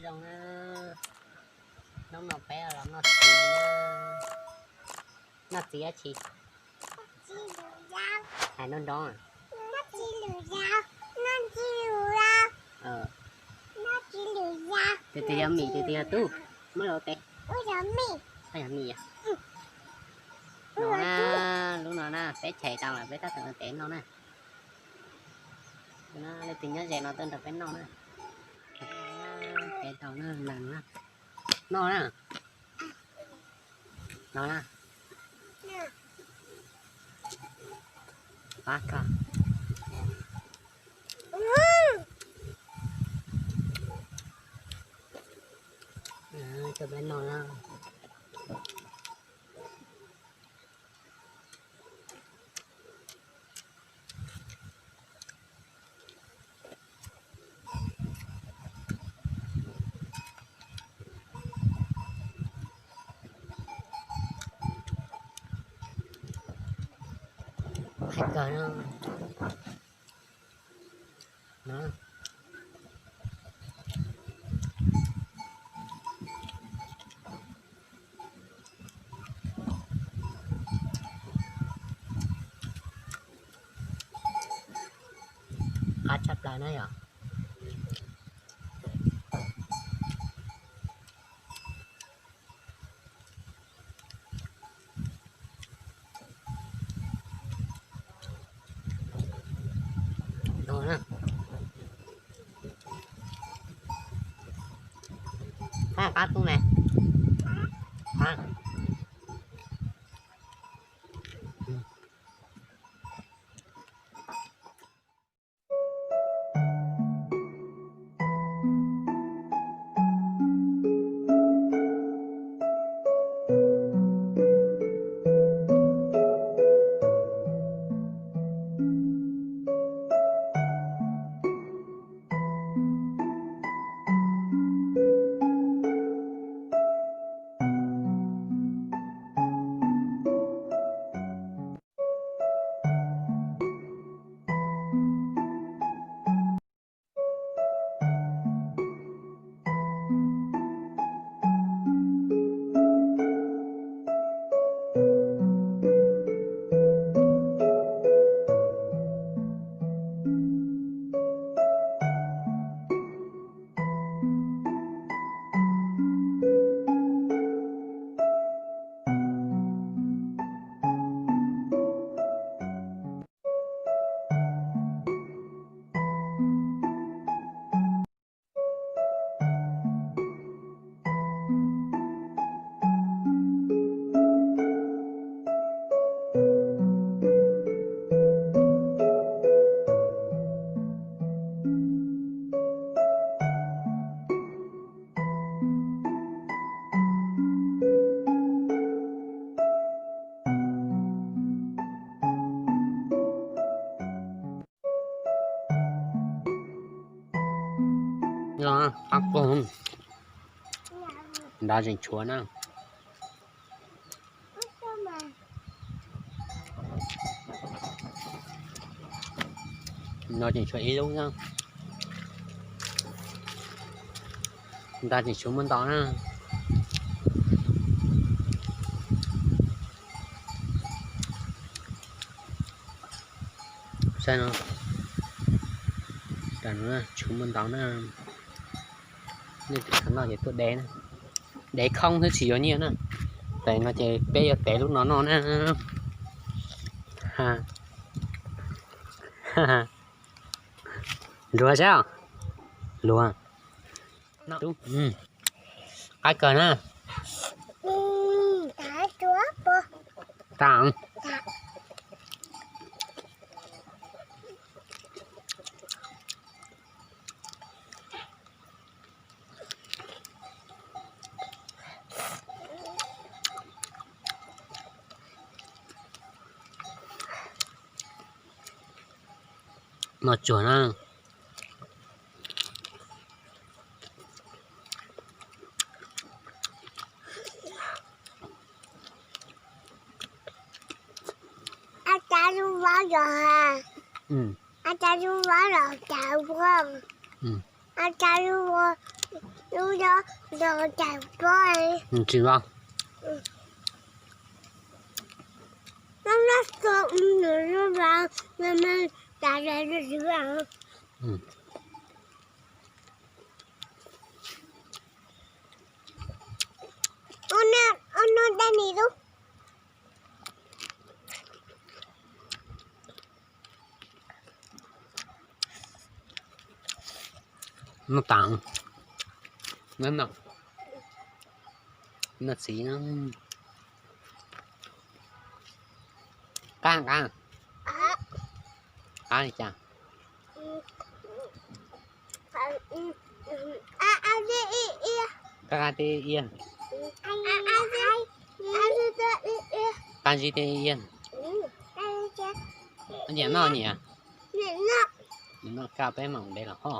Zoo na, hnub no peb los noj txiv na. Noj txiv dab tsi? Hais nrov nrov. Tus twg yog Mim, tus twg yog Tub? Muab los tes. Koj yog Mim. No na, lub no na peb chais tau lawm, peb tab tom tes noj na. Leej twg nyob ze no tuaj nrog peb noj na. Tes tau na, lees na. Noj na. No na. Pab koj. Coj peb noj na. Qab kawg no. Qab tshaj plaws na yom. Qab qab tub me. Qab. Qab kawg. Nrad tseem tshuav na. No tseem tshuav ib lub na. Nrad tseem tshuav muaj ntau na. Saib no, tshuav muaj ntau na. Nej tsis xav noj ces tuaj dev na. Dev khoob xwb tsis yuav nyiaj na. Tes no ces peb yuav tev lub no noj na. Luag saib, luag. Qab kawg na. Tag. No tsuag na. Ab, cas lub vab los, ab, cas lub vab los cas ua, ab, cas lub vab Lub no los cais pob. Tsis los. Lub no los, lub no mas cas los tsis los. Ua no dab nis lub. Noj tas, noj, noj txiv. Qab, qab, qab li cas? Qab qab tib iab. Qab zib tib iab. Nyiam noj nyiam. Noj kawg peb mam ntev los ho.